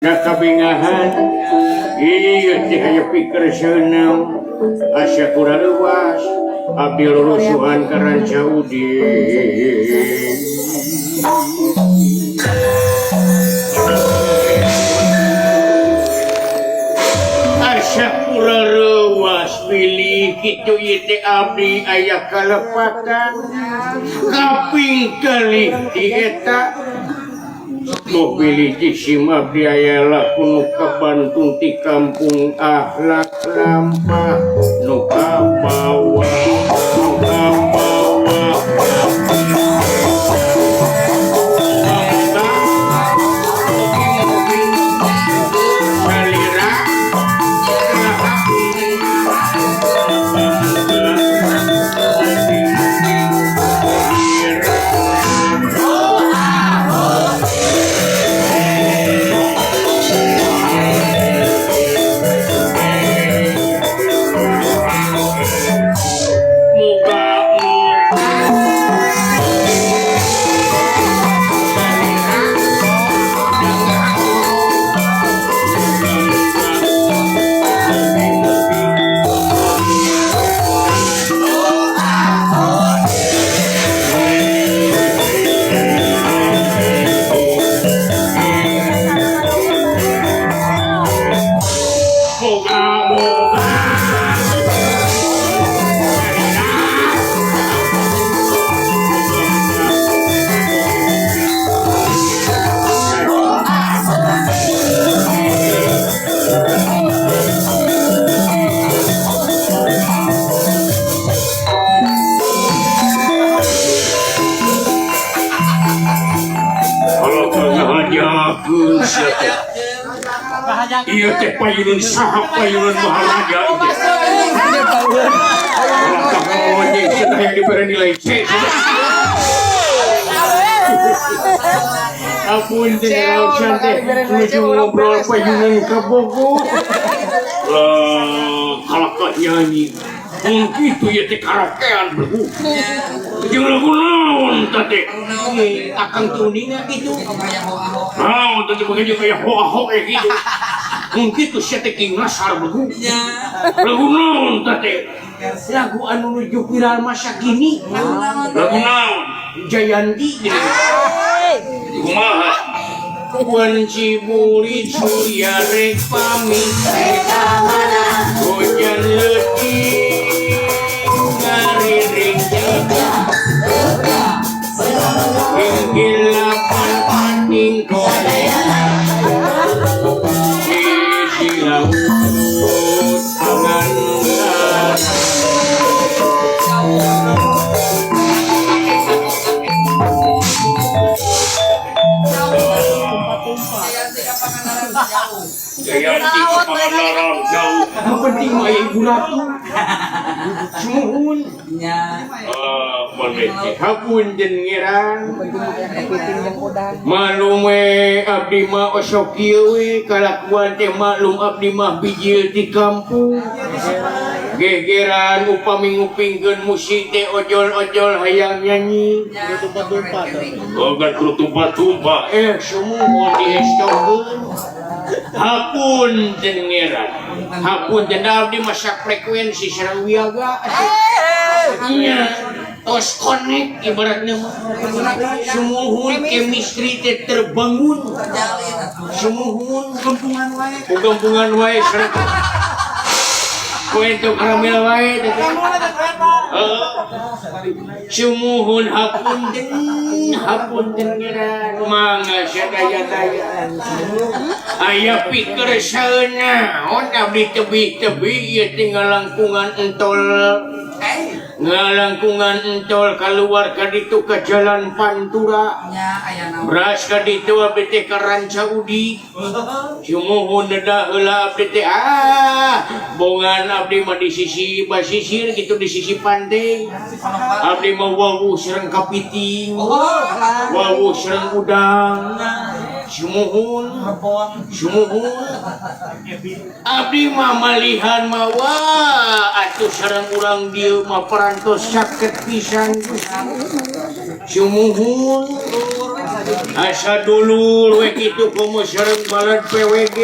Kabingahan iya teh aya pikir seuneu asa kurang leuwas abdi rusuhan ka Ranca Udin. Asa kurang leuwas pilih kitu ieu teh abdi aya kalepatan kaping kalih di eta mobil jisim abdi aya laku nu kabantung ti kampung akhlak lampah nu kabawa nu kabawa salira iya teh payunun saha payunun maharaja itu. Kalau yang diberi nilai C. Ampun teh raosan teh nuju ngobrol payunun ka Bogo. Lah kalakah nyanyi. Mun kitu ieu teh karaokean beuh. Jeung lagu naon teh teh? Akang tuninga gitu. Naon teh begitu kayak hoa-hoa gitu. Mungkin tuh sia teh ngasar beuh. Lagu naon teh teh? Lagu anu nuju viral masa kini. Lagu naon? Jayanti gitu. Kumaha? Wan Ciburit Surya rek pamit hujan leutik ngariring hingga lapan pating sisi laut Pangandaran. Jayanti ke Pangandaran jauh. Nu penting mah aya Ibu Ratu. Sumuhun. Hapunten ngeran. Malum we abdi mah osok kieu we kalakuan teh maklum abdi mah bijil di kampung. Gegeran upami ngupingkeun musik teh ojol-ojol hayang nyanyi. Ogan kudu tumpah-tumpah. Sumuhun diestokeun. Hapunten ngeran. Hapunten abdi mah frekuensi sareng wiaga. Nya tos connect ibaratnya mah. Sumuhun chemistry teh terbangun. Sumuhun Kampungan wae. Kampungan wae sareng kue karamel wae teh. Sumuhun hapunten hapunten ngeran mangga sadaya-daya. Aya pikir saeunaon abdi tebih-tebih ieu teh ngalangkungan entol. Ngalangkungan entol kaluar ka ditu ka Jalan Pantura. Beras ka ditu abdi teh ka Ranca Udi. Sumuhun dedah heula abdi teh bongan abdi mah di sisi basisir gitu di sisi pantai. Abdi mah wawuh sareng kapiting. Wawuh sareng udang. Sumuhun sumuhun abdi mah malihan mah wah atuh sareng urang dieu mah parantos saket pisan. Sumuhun Asa dulur we kitu komo sareng balad PWG.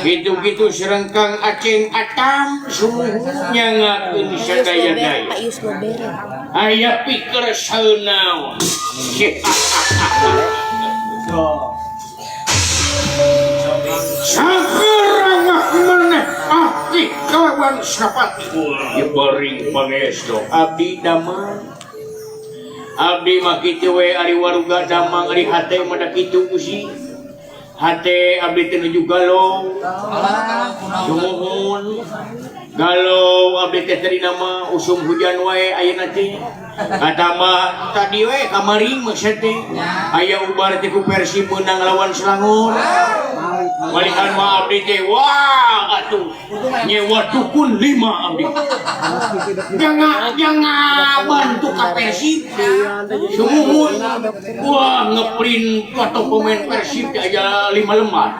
Gitu-gitu sareng Kang Aceng Atam sumuhun nyangakeun sadaya-daya. Pak Yus Gober. Aya pikir saeunaon. Sagerangah maneh abdi kalawan sapati. Ieu beuring pangestu abdi damang. Abdi mah kitu we ari waruga damang ari hate mah da kitu Gusti. Hate abdi teh nuju galau. Sumuhun. Galau abdi teh tadina mah usum hujan wae ayeuna teh. Kata mah tadi we kamari maksud teh. Aya ubar teh ku Persib meunang lawan Selangor. Malihan mah abdi teh wah atuh nyewa dukun 5 abdi. Jangan bantu ka Persib. Sumuhun. Wah ngeprint foto pemain Persib teh aya 5 lembar.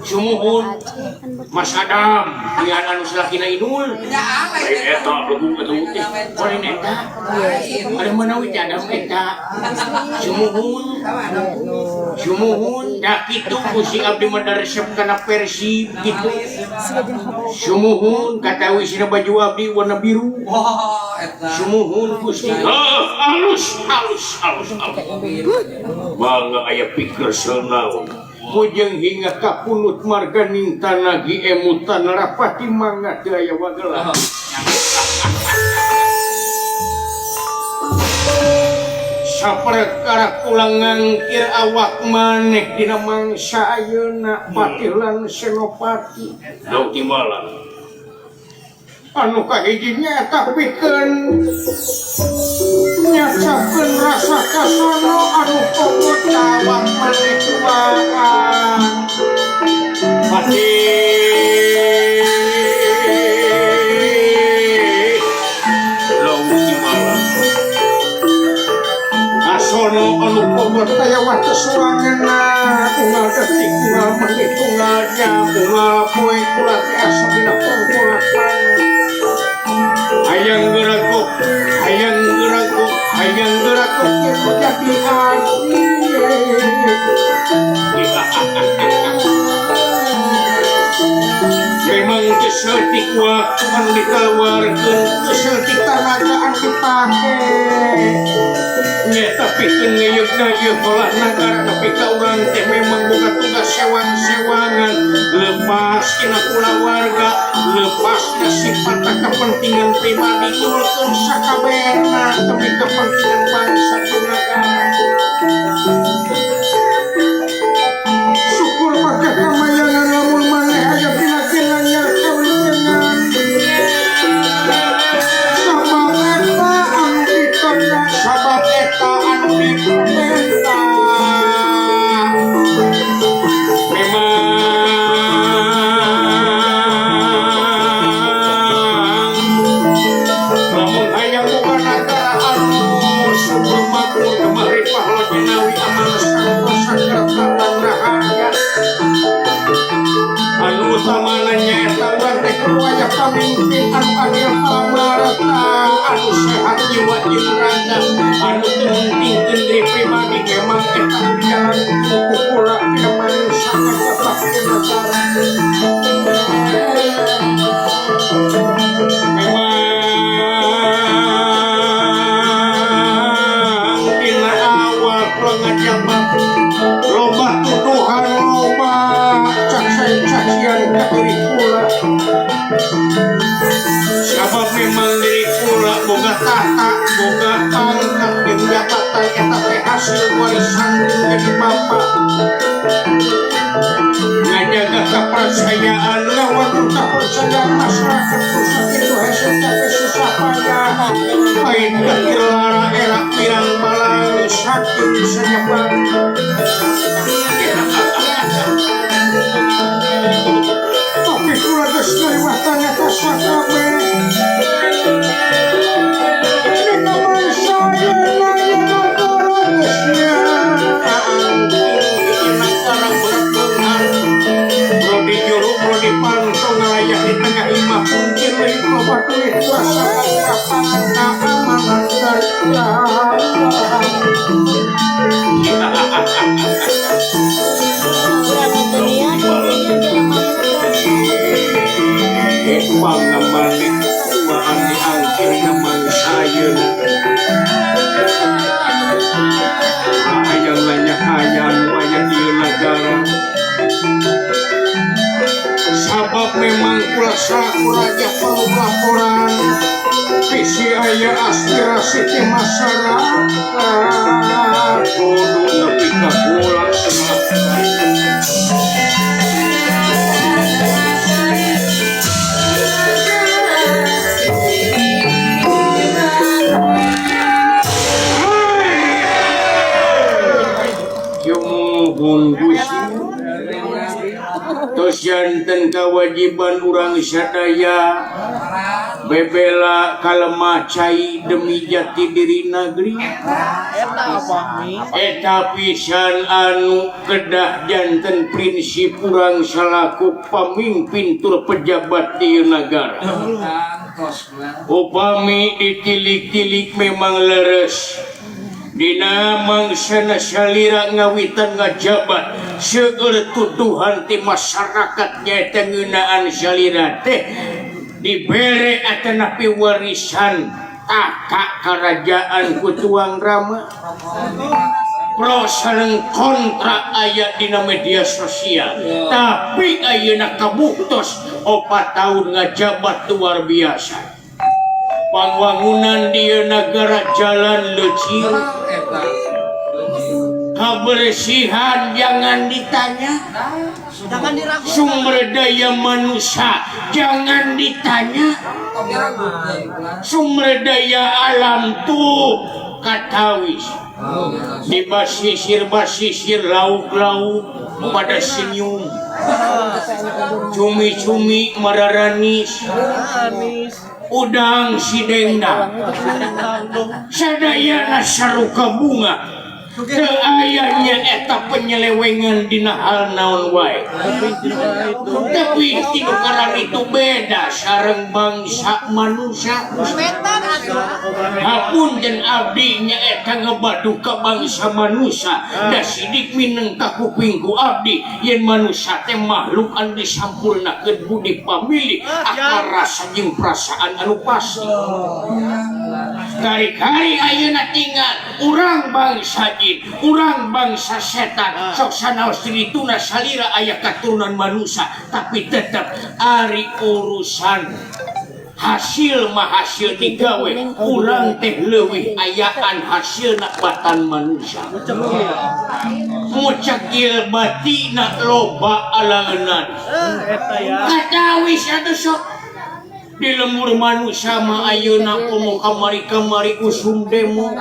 Sumuhun. Mas Adam dengan anu salakina Inul. Lain eta begu atuh teh. Lain eta. Ada manawi teh Adam eta. Sumuhun. Sumuhun da kitu ku si abdi mah da resep kana Persib gitu. Sumuhun katawi sina baju abdi warna biru. Sumuhun Gusti. Halus halus halus halus. Mangga aya pikir seunaon. Mujeng hingga kapunut marganing tanagi emutan rapati mangga teu aya wagelah. Saperkara kula ngangkir awak maneh dina mangsa ayeuna patih lan senopati. Daun timbalan. Anu kahiji nyaeta pikeun nyacakeun rasa kasono anu pogot awak maneh tuaan. Patih Daun timbalan. Kasono anu pogot aya waktu suanganna unggal detik unggal menit unggal jam unggal poe kula teh asa dina pongkolan. Hayang gerakok, hayang gerakok, hayang gerakok jadi abdi. Memang kesetik waktu anu ditawarkeun, kesetik tanaga anu dipake. Nya tapi keun ngeyeugna ieu pola nagara tapi ka urang teh memang boga tugas sewang-sewangan, lepas tina kulawarga, lepas tina sifat kepentingan pribadi, ngulkeun sakabehna demi kepentingan bangsa jeung nagara. Syukur pake kamayangan lamun maneh aya dina kinanyar kawijengan. Sabab eta anu ditenda, sabab eta anu dipenta. Memang lamun hayang boga nagara anu subur makmur gemah ripah loh jinawi aman santosa kerta lan raharja. Anu utamana nyaeta urang teh kudu aya pamimpin anu adil pamarta, anu sehat jiwa jeung raga, anu teu pentingkeun diri pribadi. Memang eta nu dijalankeun ku kula dina manusia ngajabakkeun nagara. Memang dina awal kula ngajabat loba tuduhan, loba caksa-caksian ka diri kula. Sabab memang diri kula boga tahta, boga pangkat jeung jabatan eta teh hasil warisan jeung jadi bapa. Ngajaga kepercayaan, ngawangun kepercayaan masyarakat rusak itu hese capek susah payah. Pahit getir lara era pirang balang saking sanyebar. Tapi kula geus ngaliwatan eta sakabeh. Dina mangsa ayeuna ieu nagara geus nyaangking ieu nagara berat beunghar. Prodi juru prodi panto ngalayah di tengah imah pungkir leuwih loba duit kuasa kapangan keamanan dari. Pangamalik tuaan ni angkir naman sayon. Hayang nanya hayang waya ieu nagara. Sabab memang kula selaku raja perlu laporan. Bisi aya aspirasi ti masyarakat. Kudu nepi ka gula Yumuhun Gusti. Tos janten kewajiban urang sadaya bebela kalemah cai demi jati diri negeri. Eta pisan anu kedah janten prinsip urang salaku pamimpin tur pejabat di negara. Upami ditilik-tilik memang leres. Dina mangsana salira ngawitan ngajabat seueur tuduhan ti masyarakat nyaeta ngeunaan salira teh dibere atanapi warisan tahta kerajaan ku Tuang Rama. Pro sareng kontra aya dina media sosial, tapi ayeuna kabuktos 4 tahun ngajabat luar biasa. Pangwangunan di negara jalan leucir, kebersihan jangan ditanya, sumber daya manusia jangan ditanya, sumber daya alam tuh katawis di basisir-basisir lauk-lauk pada senyum, cumi-cumi mararanis, udang sidendang, sadayana saruka bunga. Teu aya eta penyelewengan dina hal naon wae. Tapi ti nu itu beda sareng bangsa manusia. Hapunten abdi nya eta ngebadu ka bangsa manusia. Da sidik mineng ka kuping ku abdi yen manusia teh makhluk anu disampurnakeun budi pamilih akal rasa jeung perasaan anu pasti. Kari-kari ayeuna tinggal urang bangsa jin, urang bangsa setan, sok sanaos dituna salira aya katurunan manusia, tapi tetap ari urusan hasil mah hasil digawe, urang teh leuwih ayaan hasilna batan manusia. Mucekil batina loba alaenan. Katawis atuh sok di lemur manusia mah ayeuna komo kamari-kamari usum demo,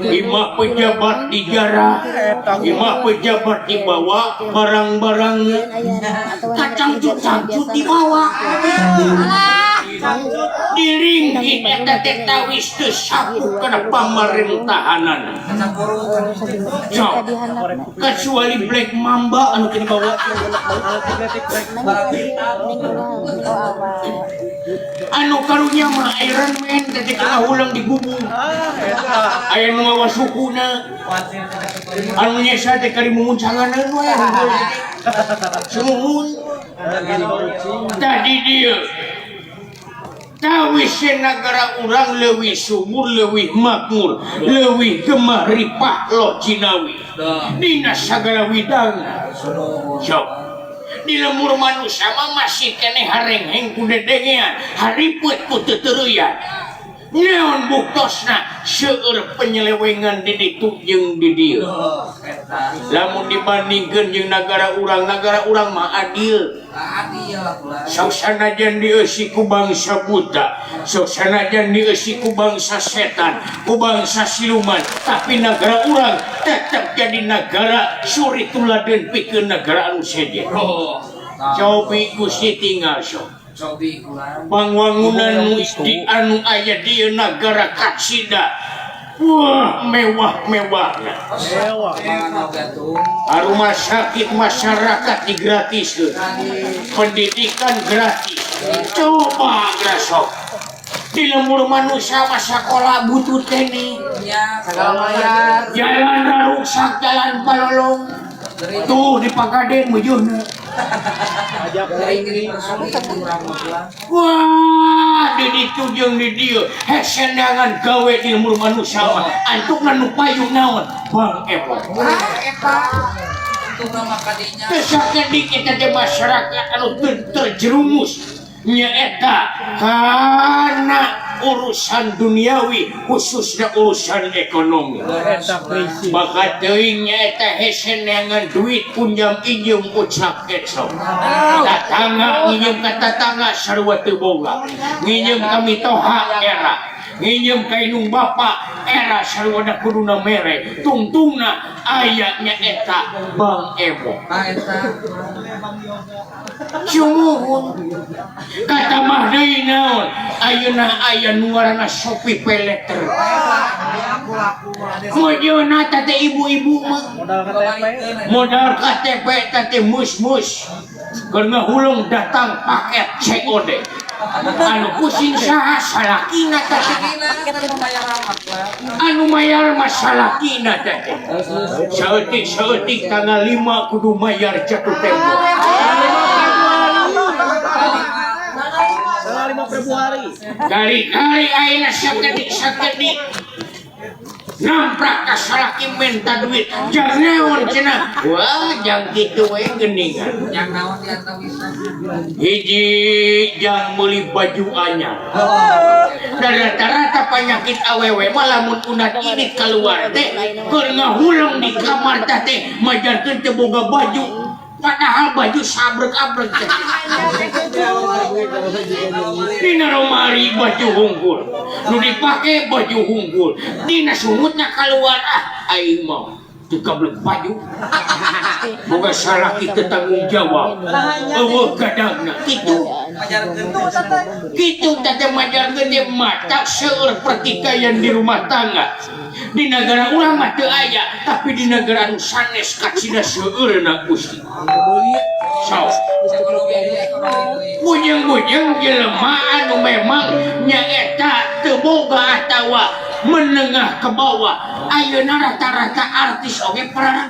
imah pejabat dijarah, imah pejabat dibawa barang-barangnya, kacangcut-cangcut dibawa, diringgit eta teh tawis teu sapu kana pamarentahanan. Sok, kecuali Black Mamba anu kena bawa. Anu karunya mah Iron Man teh kena ulang di gubung. Aya nu ngawa sukuna. Anu nyesa teh kali mumuncanganeun we. Sumuhun. Tadi dia tawis nagara urang leuwih subur, leuwih makmur, leuwih gemah ripah loh jinawi. Dina sagala widang. Sok. Di lemur manusia mah masih keneh harengheng ku dedengean, haripet ku teuteureuyan. Naon buktosna seueur penyelewengan di ditu jeung di dieu. Lamun dibandingkeun jeung nagara urang mah adil. Sok sanajan dieusi ku bangsa buta, sok sanajan dieusi ku bangsa setan, ku bangsa siluman, tapi nagara urang tetep jadi nagara suri tuladeun pikeun nagara anu sejen. Cobi Gusti tinggal sok. Pangwangunan di anu aya di nagara kacida. Wah, mewah-mewahna. Rumah sakit masyarakat digratiskeun. Pendidikan gratis. Coba grasok. Di lembur manusia mah sakola butut keneh. Nya, segala mayar. Jalan ruksak, jalan palolong. Tuh di Pagaden meujeuna. Gering persuli urang mah. Wah, di ditu jeung di dieu hese neangan gawe di lembur manusia mah. Antukna nu payung naon? Bang Epok. Ah, eta. Untungna mah kadinya. Teu sakedik eta teh masyarakat anu terjerumus nyaeta kana urusan duniawi, khususnya urusan ekonomi. Eta krisis. Maka teuing nyaeta hese neangan duit, punjam injem ucap kecok, tatangga nginjem ka tatangga sarua teu boga, nginjem ka mitoha era, nginjem ka indung bapa era, sarua da kuduna mere. Tungtungna aya nyaeta Bang Ebo. Ah, eta. Sumuhun. Katamah deui naon? Ayeuna aya nu ngaranna Shopee PayLater. Meujeuna teh ibu-ibu mah. Modal KTP. Modal KTP teh mus-mus. Keur ngahuleng datang paket COD. Anu pusing saha? Salakina teh. Salakina kan membayar amat lah. Anu mayar mah salakina teh. Saeutik saeutik tanggal 5 kudu mayar jatuh tempo. Tanggal 5 Februari. Kali-kali ayeuna sakedik-sakedik namprak ka salaki minta duit. Jang naon cenah? Wah, jang kitu we geuningan. Yang naon di antawisna? Hiji, jang meuli baju anyar. Dan rata-rata penyakit awewe mah lamun unat ini keluar teh keur ngahuleng di kamar teh teh majarkeun teu boga baju, padahal baju sabrek-abrek teh. Dina romari baju hungkul nu dipake, baju hungkul dina sungutna keluar. Ah, aing mah teu kablek baju, boga salaki teu tanggung jawab, euweuh gadangna kitu. Majarkeun. Kitu teh majarkeun teh mata seueur pertikaian di rumah tangga. Di negara urang mah teu aya, tapi di negara anu sanes kacida seueurna, Gusti. So Ekonomi ekonomi deui. Bujeng-bujeng jelema anu memang nyaeta teu boga atawa menengah ke bawah, ayeuna rata-rata artis oge pararag.